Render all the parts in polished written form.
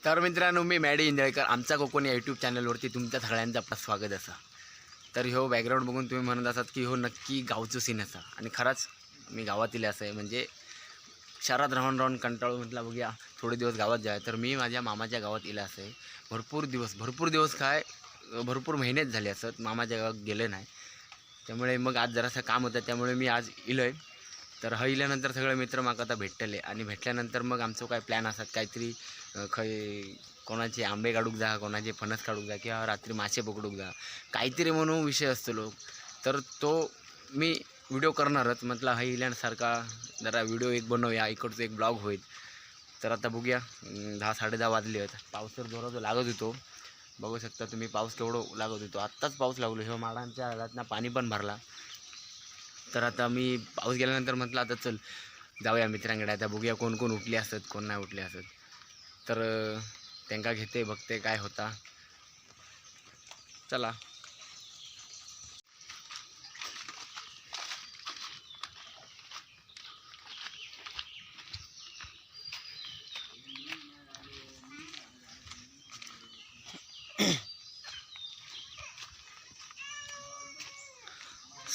तर मित्रांनो, मी मॅडी इंदळकर, आमचा कोकण या यूट्यूब चॅनलवरती तुमच्या सगळ्यांचं आपलं स्वागत असा. तर ह्यो बॅकग्राऊंड बघून तुम्ही म्हणत असात की हो नक्की गावचो सीन असा, आणि खरंच मी गावातील असं आहे. म्हणजे शहरात राहून राहून कंटाळून म्हटलं बघूया थोडे दिवस गावात जाय. तर मी माझ्या मामाच्या गावात इला असं आहे. भरपूर दिवस, भरपूर दिवस काय, भरपूर महिनेच झाले असत मामाच्या गावात गेले नाही. त्यामुळे मग आज जरासं काम होतं, त्यामुळे मी आज इलो आहे. तर ह इल्यानंतर सगळे मित्र माका आता भेटले आणि भेटल्यानंतर मग आमचं काय प्लॅन असतात काहीतरी, खंय कोणाचे आंबे काढूक जा, कोणाचे फणस काढूक जा किंवा रात्री मासे पकडूक जा, काहीतरी म्हणून विषय असतो लोक. तर तो मी व्हिडिओ करणारच. म्हटलं हा इल्यासारखा जरा व्हिडिओ एक बनवूया, इकडचं एक ब्लॉग होईल. तर आता बघूया. 10 साडेदहा वाजले आहेत. पाऊस तर जोरात लागत होतो. बघू शकता तुम्ही पाऊस केवढं लागत होतो. आत्ताच पाऊस लागलो. हे माडांच्या हाडातनं पाणी पण भरला. तर आता मी पाऊस गेल्यानंतर म्हटलं आता चल जाऊया मित्रांकडे. आता बघूया कोण कोण उठले असत, कोण नाही उठले असत. तर त्यांका घेते, बघते काय होता. चला.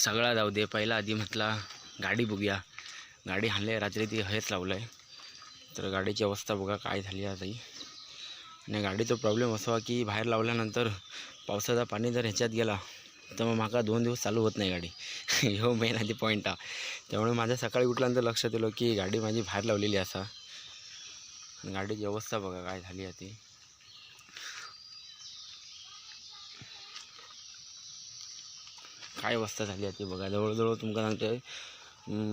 सगळा जाऊ दे, पहिला आधी म्हटला गाडी बघूया. गाडी हाणली रात्री, ती हेच लावलं आहे. तर गाडीची अवस्था बघा काय झाली आता ही. आणि गाडीचा प्रॉब्लेम असा की बाहेर लावल्यानंतर पावसाचा पाणी जर ह्याच्यात गेला तर मग माका 2 दिवस चालू होत नाही गाडी. ह्यो मेन आधी पॉईंट हा. त्यामुळे माझ्या सकाळी उठल्यानंतर लक्षात आलं की गाडी माझी बाहेर लावलेली असा. आणि गाडीची अवस्था बघा काय झाली आहे ती. काय अवस्था झाली आहे ती बघा. जवळजवळ तुमका सांगतोय,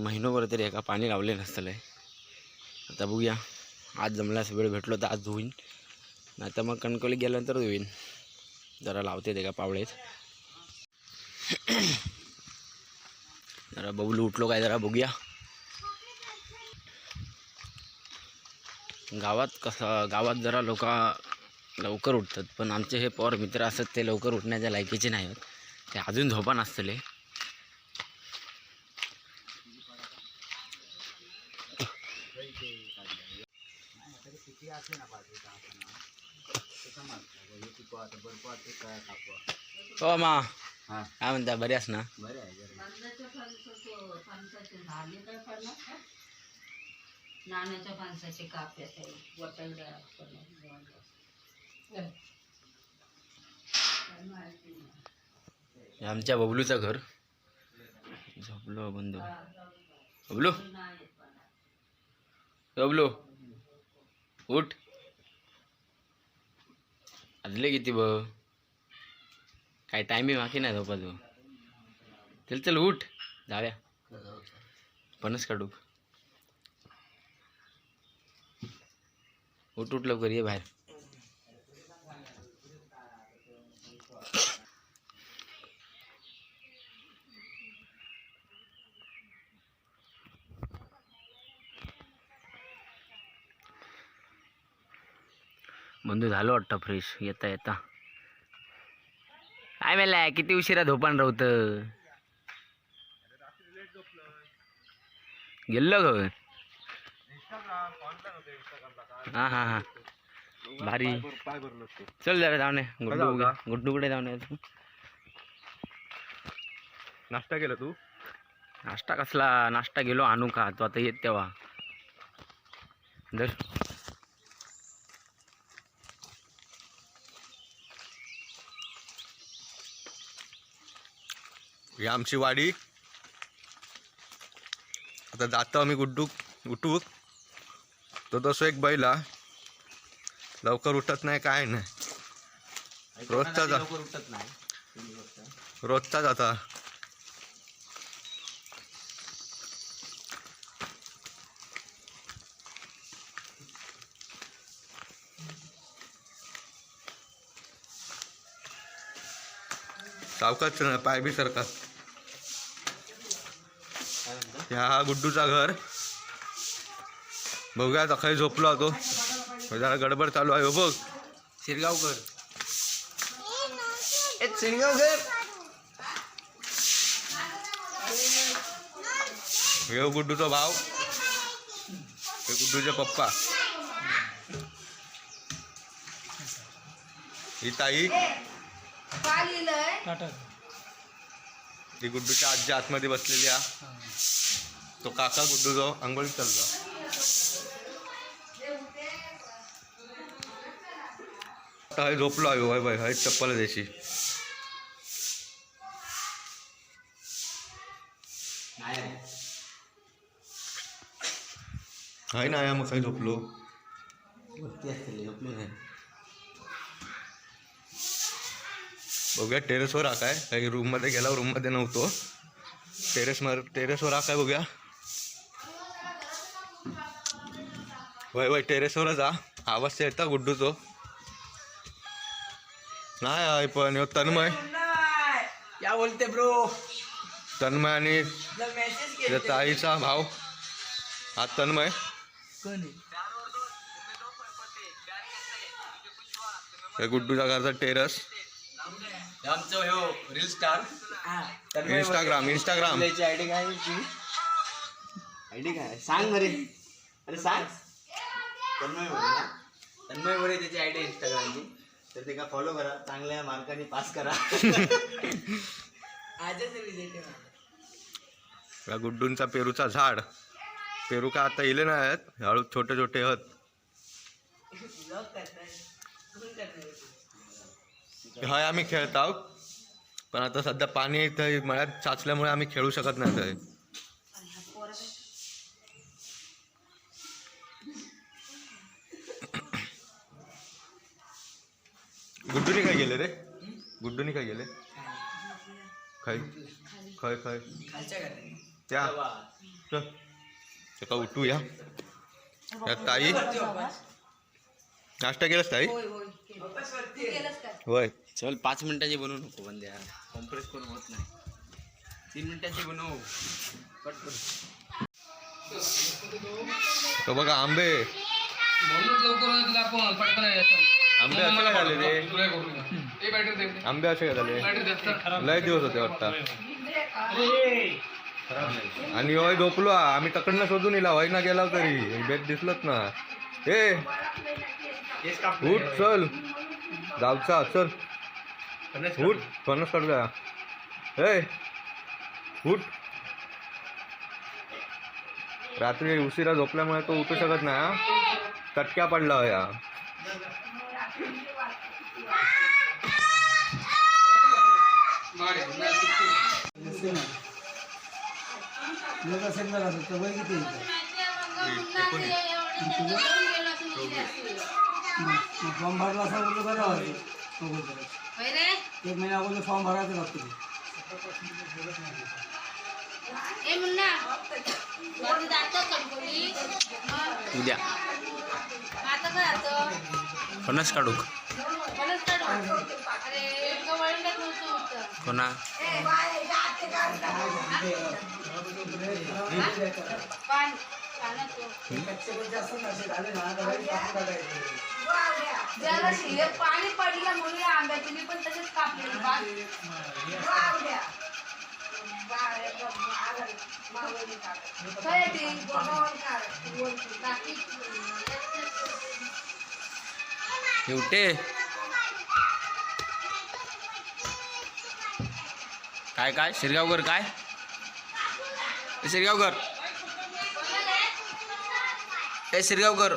महिनोभर तरी एका पाणी लावले नसतलं. आता बघूया, आज जमल्यास वेळ भेटलो तर आज धुईन, नाही तर मग कणकवली गेल्यानंतर धुईन. जरा लावते ते का पावळेत. जरा बबलू उठलो काय जरा बघूया. गावात कसं, गावात जरा लोक लवकर उठतात, पण आमचे हे पोर मित्र असतात ते लवकर उठण्याच्या लायकीचे नाही आहेत. ते अजून झोपा नसतले. हो मा, काय म्हणता, बरे अस ना? फणसाचे झाले काय पन्नास का? नाण्याच्या फणसाचे काप येते वटवड्या. हे आमच्या बबलूचं घर. झोपलो बंधू. बबलू, बबलू उठ. आजले किती ब काय टायमिंग बाकी नाही झोपा तू. चल चल उठ, जाऊया फणस काढू. उठ उठ लवकर, ये बाहेर. बंधू झालो वाटतं फ्रेश येता येता. काय मेलाय, किती उशिरा झोपान राहत गेलो ग. हा हा हा, भारी. चल जरा जाऊन ये. गुड्डू गुड्डूकडे जाऊन ये. नाश्ता केला तू? नाश्ता कसला नाश्ता, गेलो आणू का तो आता येत तेव्हा. धर. ही आमची वाडी. आता जातो आम्ही गुड्डू उठूक. तो तसो एक बैल हा, लवकर उठत नाही काय नाही, रोजचाच हा. लवकर उठत नाही. रोजचाच आता. सावकाश ना, पाय बी सरका. ह्या हा गुड्डूचा घर. बघूया सकाळी झोपलो होतो, जरा गडबड चालू आहे. हो बघ. शिरगावकर, ए शिरगावकर. हे गुड्डूचा भाव, हे गुड्डूचे पप्पा. ही ताई, ही गुड्डूच्या आजी आतमध्ये बसलेली हा. तो काका गुड्डू जो आंघोळीत चालला. आता हय झोपलो आहे. वय वय, हय चप्पल त्याची. हय ना, मग काय झोपलो. बघूया टेरेसवर हा काय. काही रूममध्ये गेला, रूममध्ये नव्हतो. टेरेसवर, टेरेसवर हा काय बघूया. वय वय, टेरेसवरच हा आवाज तर येता गुड्डूचो. नाही आहे पण ह्यो तन्मय. या बोलते ब्रो. तन्मय आणि त्याच्या ताईचा भाव हा तन्मय. हे गुड्डूच्या घरचा टेरस. आमचं ह्यो reel star. Instagram, Instagram. ID काय? आयडी काय सांग अरे, अरे सांग. तन्मय मोरे ना, तन्मय मोरे त्याची आयडी इंस्टाग्रामची. तर ते का फॉलो करा, चांगल्या मार्काने पास करा. या गुड्डूंचा पेरूचा झाड. पेरू का आता इले नाही आहेत, हळू छोटे छोटे हत. हय आम्ही खेळताव, पण आता सध्या पाणी इथं मळ्यात साचल्यामुळे आम्ही खेळू शकत नाही थंय. गुड्डूनी काय गेले रे? गुड्डूनी काय गेले? खय खय खय त्या चल त्याका उठूया. या ताई, नाश्ता केलास ताई? होय होय, केलं. तू केलंस काय? होय. चल, 5 मिनिटाची बनवू नको बंद्या, कॉम्प्रेस करून होत नाही. 3 मिनिटाची बनवू पटकन. तो बघा आंबे. आंबे असे काय झाले रे? आंबे असे काय झाले? लय दिवस होते वाटतं. आणि होय झोपलो हा. आम्ही तकडनं शोधून इला, होय ना गेला तरी बेट दिसलत ना. ए उठ, चल जाऊचा, चल उठ, फणस काढूया. ए उठ. रात्री उशिरा झोपल्यामुळे तो उठू शकत नाही हा. तटक्या पडला या. फॉर्म भरला असा तर बरं व्हायचं अगोदरच. होय रे. एक महिना अगोदर फॉर्म भरायचा लागतो. ए मुन्ना, वरती जातो कणकवली. मग उद्या. आता काय जातं? फणस काढू. फणस काढू. अरे इतकं वळून टाकलं होतं होतं. कोणा? पान पानाचं. जरा शिल्लक पाणी पडलं म्हणून या आंब्याची मी पण तसेच कापलेली पान. काय ते? बाकी उठे. काय काय शिरगावकर काय? ए, शिरगावकर, ए शिरगावकर,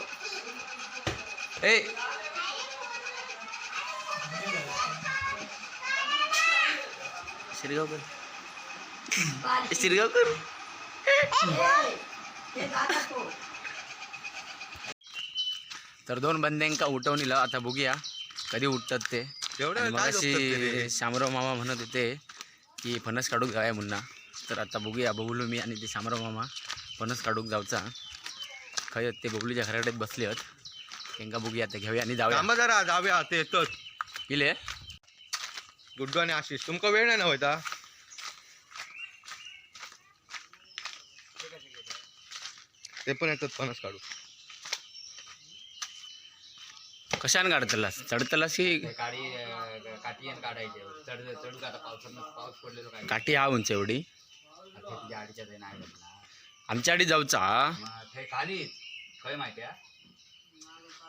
ए शिरगावकर, ए, शिरगावकर. तर दोन बंद्यांका उठवणीला आता बघूया कधी उठतात ते. एवढ्या आणि वेळ काय झोपतात ते रे? मगाशी शामराव मामा म्हणत होते की फणस काढूक जाऊया मुन्ना. तर आता बघूया, बबलू मी आणि ते शामराव मामा फणस काढूक जाऊचा. खय आहेत ते? बबलूच्या घराकडे बसले आहेत. त्यांका बघूया आता, घेऊया आणि जाऊया. थांबा जरा, जाऊया ते येतच. इले. गुड्डू आणि आशिष, तुमका वेळ नाही ना होता? ते पण येतात फणस काढू. कशान काढतलास? चढतलास की? काठी काढायचे, चढ चढू का आता? पावसानं पाऊस पडलेलो काय. काठी हा उंच एवढी. आता तुझ्या अडीच्या ते नाही भेटणार. आमच्या आडी जाऊचा. मग ते खालीच खय माहिती आहे,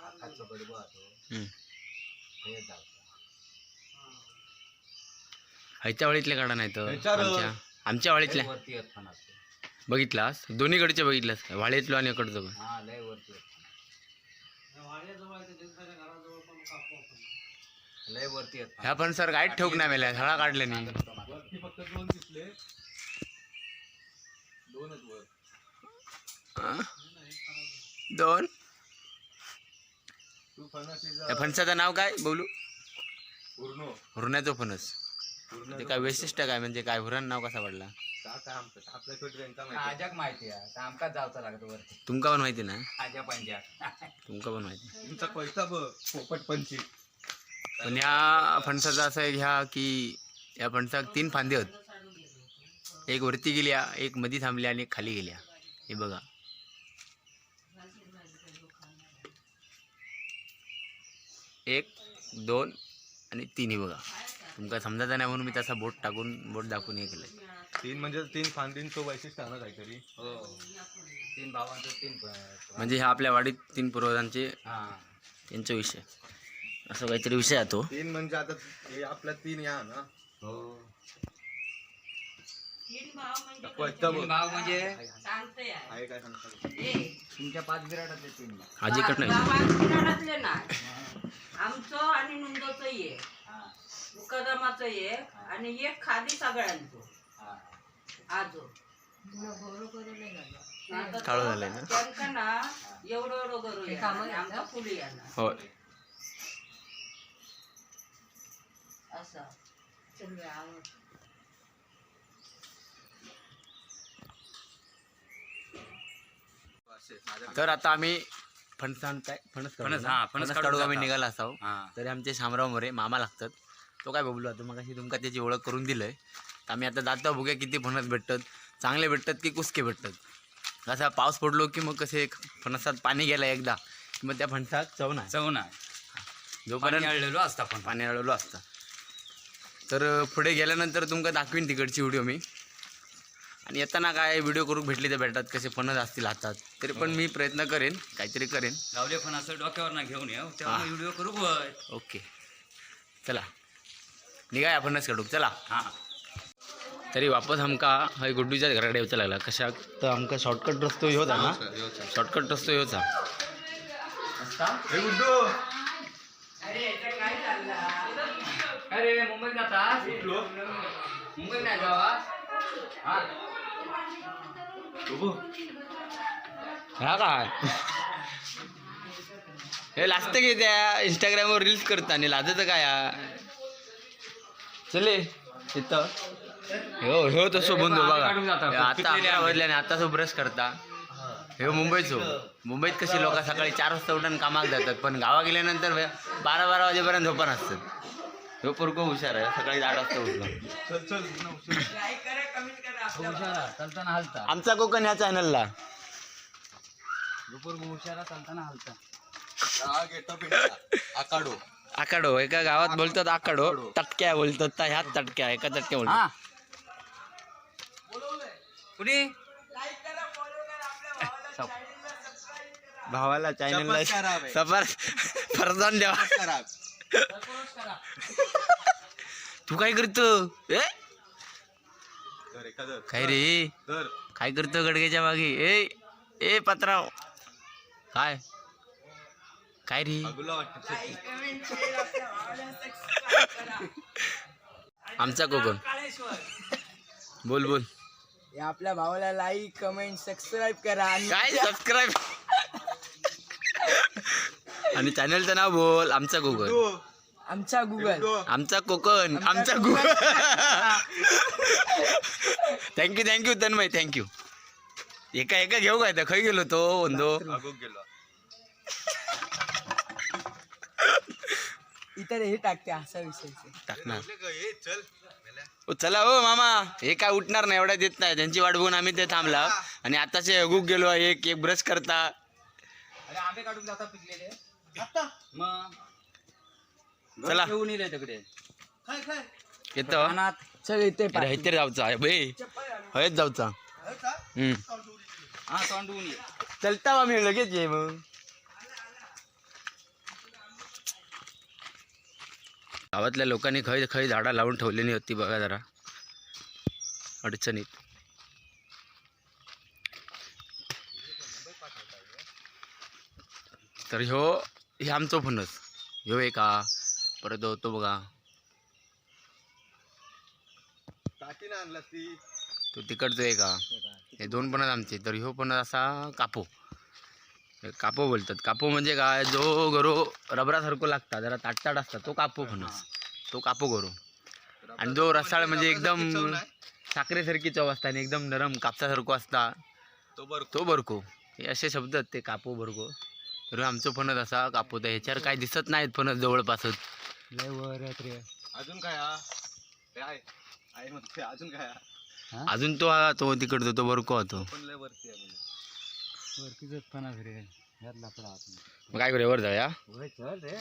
आकाशचो गडबो तो. हम्म. थंयच जावचा. ह्याच्या वाळीतल्या काढा नाही तर ह्याच्यावर. आमच्या आमच्या वाळीतल्या लय वरती आहेत फणस. बघितलास? दोन्हीकडचे बघितलास काय, वाळीतलो आणि इकडचं पण? हा, लय वरती आहेत. लय वरती आहेत. ह्या पण सर काहीच ठेवूक नाही मेल्या, झाडा काढले नाही. वरती फक्त दोन दिसले, दोनच वर. हा? दोन. तू फणस is त्या फणसाचं नाव काय बोलू? पूर्ण. हुरण्याचं फणस. पूर्ण. ते काय वैशिष्ट्य काय, म्हणजे काय हुरण नाव कसा पडला? आपल्या छोटी त्यांचा माहिती. आजाक माहिती आहे, आता आमकाच जावचा लागतो वरती. तुमका पण माहिती ना? आजा पंजा. तुमका पण माहिती. तुमचा पैसा बघ, पोपट पंची. पण ह्या फणसाचं असं आहे ह्या की या फणसाक तीन फांदे आहेत. एक वरती गेल्या, एक मधी थांबल्या आणि एक खाली गेल्या. हे बघा, एक, दोन आणि तीन. हे बघा, तुमका समजायचं नाही म्हणून मी तसा बोट टाकून बोट दाखवून हे केलं. तीन म्हणजे तीन फांदींचं वैशिष्ट्य आहे ना काहीतरी. हो, तीन भावांचं तीन म्हणजे ह्या आपल्या वाडीत तीन पूर्वजांचे हा. त्यांचा विषय, असं काहीतरी विषय आहे तो. तीन म्हणजे आता हे आपल्या तीन या ना. हो. तीन भाव म्हणजे पैसा तीन बघ. भाव म्हणजे सांगते आहे. आहे काय सांगता? ए, तुमच्या पाच बिराडातले तीन भाव. आजीकडनं. बाबा बिराडातले ना, आमचं आणि नंदोचं एक, हा. मुकदमाचं एक आणि एक खादी सगळ्यांचं. हा. आजो आता काळं झालंय ना? त्यांका ना एवढं एवढं गरू येणार आणि आमका फुली येणार. होय. असं. तर आता आम्ही फणस काय फणस काढू फणस, ना? हा, फणस फणस काढून काढू आम्ही जाता. निघाला असाव. हा. तरी आमचे शामराव मोरे मामा लागतात. तो काय बबलू, आता मग अशी तुमका त्याची ओळख करून दिलंय. तर आम्ही आता जातो, बघूया किती फणस भेटतात, चांगले भेटतात की कुसके भेटतात. कसा पाऊस पडलो की मग कसे फणसात पाणी गेलं एकदा की मग त्या फणसात चव नाही. चव ना. जोपर्यंत पाणी अळलेलो असता पण. पाणी अडवलं असतं. तर पुढे गेल्यानंतर तुमका दाखवीन तिकडची व्हिडिओ मी. आणि येताना काय व्हिडिओ करू भेटली तर भेटतात, कसे फणस असतील हातात तरी पण मी प्रयत्न करेन, काहीतरी करेन. गावले पण असं डोक्यावर ना घेऊन ये, तेव्हा हा. व्हिडिओ करू बघ. ओके, चला निघाय फणस काढू, चला. हा. तरी वापस आमका हय गुड्डूच्याच घराकडे येवचा लागला. कशाक तर आमका शॉर्टकट रस्तो ह्योच हा ना, शॉर्टकट रस्तो ह्योच हा. हे गुड्डू. अरे मुंबईत जाता? मुंबईत नाही जावा. हा. हा काय हे लाजतं की त्या इंस्टाग्रामवर रील्स करता आणि लाजतं काय हा? चले इथं हो हो तसो बंधू बघा काढून जाता. हे आता पिकलेले 11 आंबे. वाजले आणि आता तो ब्रश करता. हे मुंबईचो, मुंबईत कशी लोक सकाळी 4 वाजता उठून कामाक जातात, पण गावा गेल्यानंतर 12-12 वाजेपर्यंत झोपा नसतात. ह्यो पोरगं हुशार आहे, सकाळी 8 वाजता उठलो. चल चल. हुशारा चालताना हलता. आमचा कोकण ह्या चॅनलला. दुपार हुशारा चालताना हलता. आकाडो. आकाडो, एका गावात बोलतात आकाडो, तटक्या बोलतात तर ह्यात तटक्या, एका तटक्या बोलतात. हा, कुणी? भावाला चॅनलला शपथ करा बे. सफर फरजान द्यावा. तू काय करतो ए? धर एका धर. काय रे? धर. काय करतो गडगेच्या मागे? ए ए पत्राव, काय काय रे? अगुला वाटतं. आमचा कोकण, बोल बोल. आपल्या भावाला लाईक कमेंट सबस्क्राईब करा आणि काय सबस्क्राईब आणि चॅनलचं नाव बोल, आमचा कोकण. आमचा गुगल. आमचा कोकण, आमचा Google. Thank you thank you Tanmay, thank you. एका एका घेऊ काय तर खय गेलो तो वंदो? अगोग गेलो. इतर हे टाकते असा विषय. टाकणार. चल. ओ चला हो मामा, हे काय उठणार नाही, एवढ्या देत नाही. त्यांची वाट बघून आम्ही ते थांबला आणि आताचे अगुक गेलो, एक एक ब्रश करता. अरे आंबे काढून जाता पिकलेले मग. चला. घेऊन येईल तिकडे. येतो. रानात. चल इथे. अरे हैतेर जाऊचा आहे बे, हयच जाऊचा. हा, तोंडून ये. चलता आम्ही लगेच ये मग. गावातल्या लोकांनी खंय खंय झाडं लावून ठेवलेली होती बघा जरा अडचणीत. तर ह्यो हे आमचो फणस ह्यो एक हा, परत होतो बघा तो तिकडचो एक हा. हे दोन फणस आमचे. तर ह्यो फणस असा कापो, हे कापो बोलतात. कापो म्हणजे काय, जो गरो रबरासारखो लागता, जरा ताटताट असता तो कापो फणस, तो कापो गरो. आणि जो रसाळ म्हणजे एकदम साखरेसारखी चव असता आणि एकदम नरम कापसासारखो असता तो बरको. हे असे शब्द आहेत ते कापो बरको. तर ह्यो आमचो फणस असा कापो. तर ह्याच्यावर काय दिसत नाहीत फणस जवळपासच. लय वर आहेत रे. अजून काय हा? काय आहे म्हणते अजून काय हा? अजून तो हा तो तिकडचा तो बरको होतो. पण लय वरती आहे म्हणजे. वरतीच फणस रे, ह्यात लपडा आपण. मग काय करूया, वर जाऊया. होय, चल रे.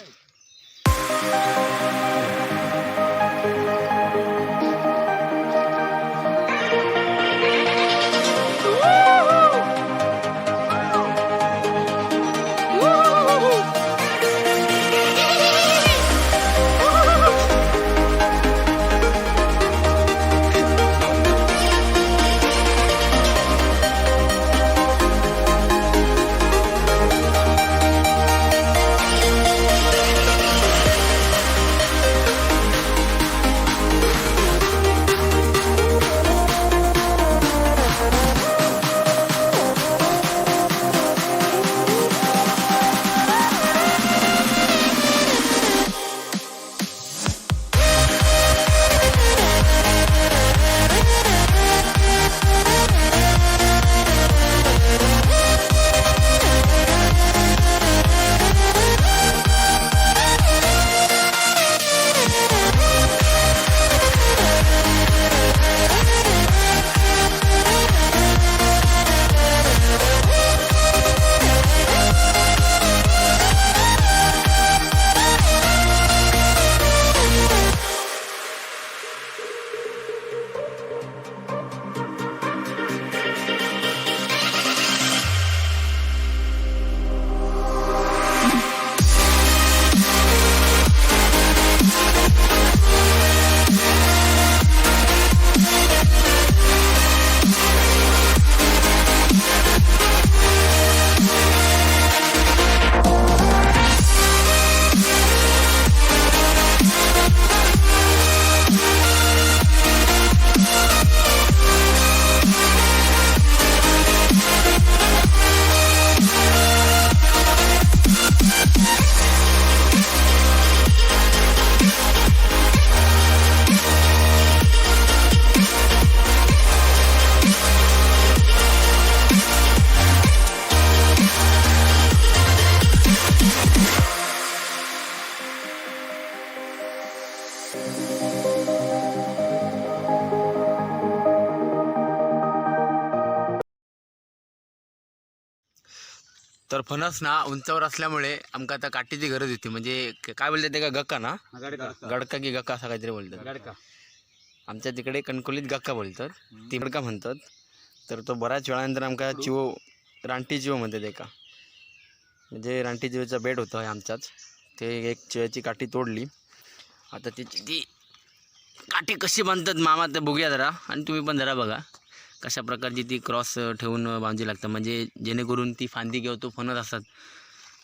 तर फणस ना उंचावर असल्यामुळे आमका आता काठीची गरज होती. म्हणजे काय बोलतात ते का, गक्का ना, गडका की गक्का असा काहीतरी बोलतात. गडका. आमच्या तिकडे कणकोलीत गक्का बोलतात, ती गडका म्हणतात. तर तो बऱ्याच वेळानंतर आमका चिवो, रानटी चिवो म्हणतात एका, म्हणजे रानटी चिवोचा बेड होता आमचाच. ते एक चिव्याची काठी तोडली. आता त्याची ती काठी कशी बांधतात मामा ते बघूया जरा, आणि तुम्ही पण जरा बघा कशा प्रकारची ती क्रॉस ठेवून बांधली लागतं, म्हणजे जेणेकरून ती फांदी किंवा तो फणस असतात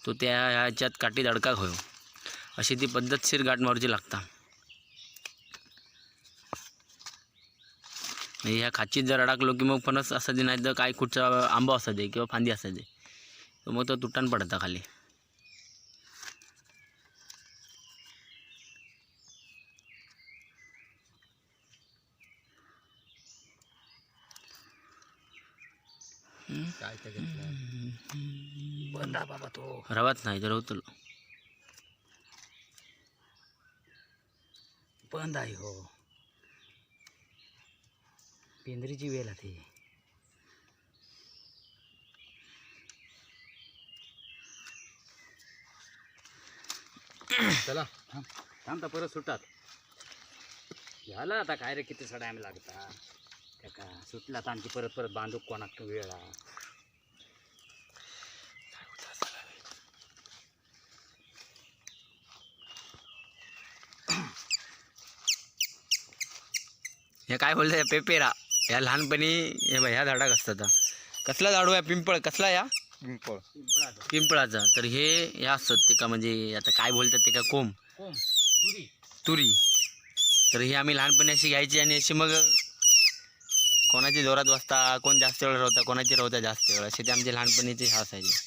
तो त्या ह्याच्यात काठीत अडका होयो, अशी ती पद्धतशीर गाठ मारूची लागता. म्हणजे ह्या खाचीत जर अडकलो की मग फणस असायचे, नाही तर काय कुठचा आंबा असायचे किंवा फांदी असायची, तर मग तो तुटान पडता खाली. काय ते घेतलं? बंदा बाबा तो. रवात नाही तर होतो. बंद आहे हो. पेंद्रीची वेल आहे ती. चला. थांब तर परत सुटतात. झालं आता काय रे, किती सडायला लागता त्याका. सुटला तर आणखी परत परत बांधूक कोणाक वेळ हा. हे काय बोलतात पेपेरा. या लहानपणी हे बघ ह्या झाडाक असतात. कसला झाडू आहे? पिंपळ. कसला या? पिंपळ. पिंपळाचा. तर हे ह्या असतात ते का, म्हणजे आता काय बोलतात ते का, कोंब. कोंब, तुरी. तुरी. तर ही आम्ही लहानपणी अशी घ्यायची आणि अशी मग कोणाची जोरात वाजता, कोण जास्त वेळ राहता, कोणाची राहता जास्त वेळ, असे ते आमचे लहानपणीचे ह्या असायचे.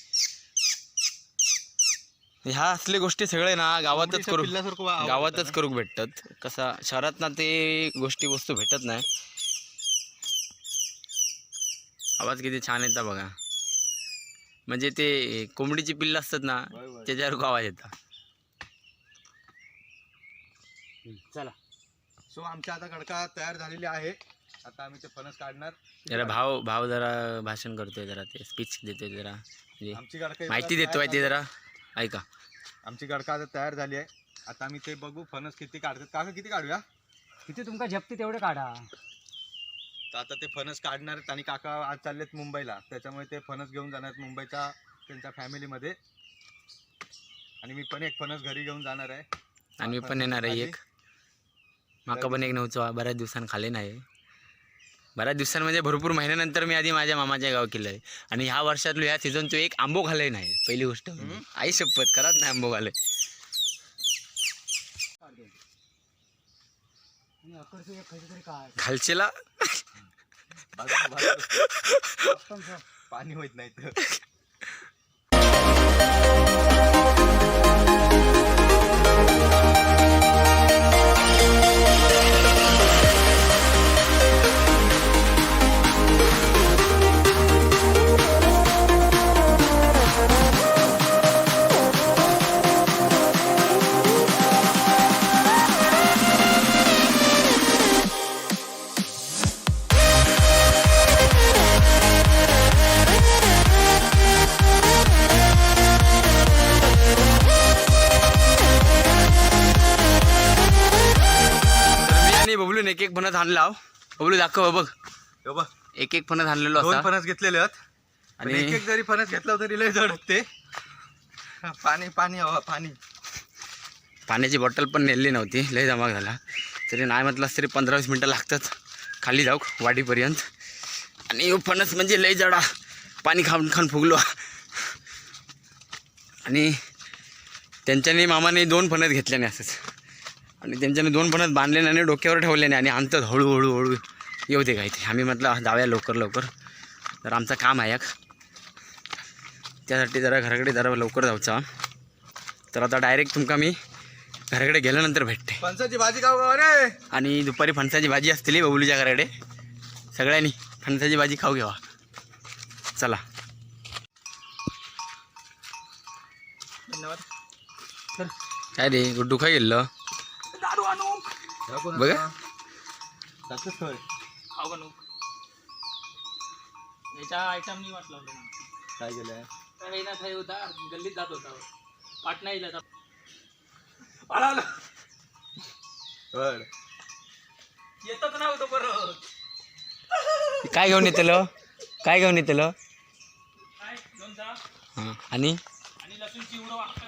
ह्या असले गोष्टी सगळे ना गावातच करू, पिल्लासारखं आवाज गावातच करूक भेटतात. कसा शहरात ना ते गोष्टी वस्तू भेटत नाही. आवाज किती छान येता बघा. म्हणजे ते कोंबडीची पिल्लं असतात ना, होय, होय. त्याच्यावर आवाज येतात. चला. सो आमच्या आता गडका तयार झालेली आहे. आता आम्ही ते फणस काढणार. जरा भाव भाव जरा भाषण करतोय, जरा ते स्पीच देतोय जरा, म्हणजे आमची गडका माहिती देतोय ते जरा ऐका. आमची गडका आता तयार झाली आहे. आता आम्ही ते बघू फणस किती काढतात. काका किती काढूया? किती तुमका झेपते तेवढे काढा. तर आता ते फणस काढणार आहेत आणि काका आज चाललेत मुंबईला, त्याच्यामुळे ते फणस घेऊन जाणार आहेत मुंबईच्या त्यांच्या फॅमिलीमध्ये. आणि मी पण एक फणस घरी घेऊन जाणार आहे. आणि मी पण येणार आहे एक. माका पण एक नव्हतो, बऱ्याच दिवसांनी खाले नाही. बऱ्याच दिवसां म्हणजे भरपूर महिन्यानंतर मी आधी माझ्या मामाच्या गाव केलं आहे. आणि ह्या वर्षातलो ह्या सीझन तो एक आंबो खाल्ले नाही. पहिली गोष्ट म्हणजे. आई शपथ करत नाही आंबो खाले. आणि अकडचं एक खयचं तरी काय खालचेला. बाजू- बाजू. पाणी होत नाही तर. तर मी आणि बबलून एक एक फणस आणला हो. बबलू दाखव बघ. हो बघ. एक एक फणस आणलेलो दोन असा. फणस घेतलेले आहेत आणि आणि एक एक जरी फणस घेतला तरी लय जड होते. पाणी पाणी हवा पाणी. पाण्याची बॉटल पण नेली नव्हती. लय जमा झाला. तरी नाही म्हटलं तरी 15-20 मिनटं लागतात खाली जाऊ वाडीपर्यंत. आणि ह्यो फणस म्हणजे लय जडा, पाणी खाऊन खाऊन फुगलो. आणि त्यांच्याने मामाने दोन फणस घेतले नाही असंच. आणि त्यांच्याने दोन फणस बांधले नाही आणि डोक्यावर ठेवले नाही आणि आणतात हळूहळू हळू येऊ दे काय ते. आम्ही म्हटलं जाऊया लवकर लवकर, तर आमचं काम आहे एक, त्यासाठी जरा घराकडे जरा लवकर जायचा. तर आता डायरेक्ट तुमका मी घराकडे गेल्यानंतर भेटते. फणसाची भाजी खाऊ का रे? आणि दुपारी फणसाची भाजी असतील बबलूच्या घराकडे, सगळ्यांनी फणसाची भाजी खाऊ घ्यावा. चला. धन्यवाद. काय रे गुड्डू, खाय गेलं बघा. जातोस खरं. खाऊ का नको? याच्या आयटम नाही वाटलं होतं ना. काय केलंय? काही ना काही होता, गल्लीत जात होता, पाटणा येईल आता. पळालं. बर. येतच नव्हतं परत. काय घेऊन येतलं, काय घेऊन येतलं? काय लोणचा. हां आणि आणि लसूण चिवडं.